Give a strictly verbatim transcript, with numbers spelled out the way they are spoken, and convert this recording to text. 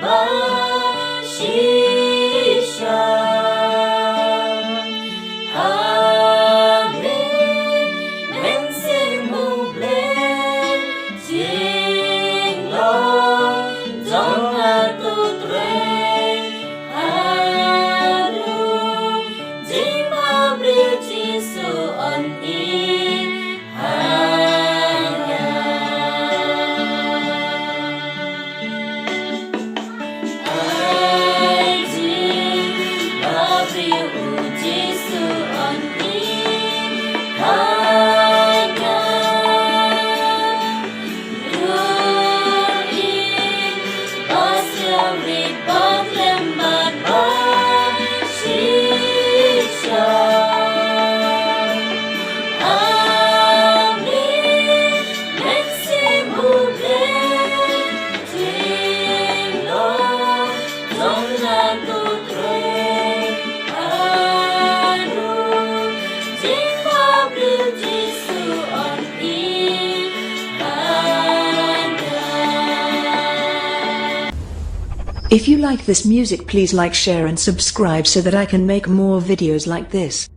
Ba shisha. Amen. Mynsiem U Blei, jinglong jong nga to trei haduh jingbhabriew Jisu un ïeit ha nga. Ai jingbhabriew U Jisu un ïeit ha nga. Dur ïeit, ba sngewrit, ba khlem bad ba shisha. Amen. Mynsiem U Blei, jinglong jong nga to trei haduh jingbhabriew Jisu un ïeit ha nga. If you like this music, please like, share and subscribe so that I can make more videos like this.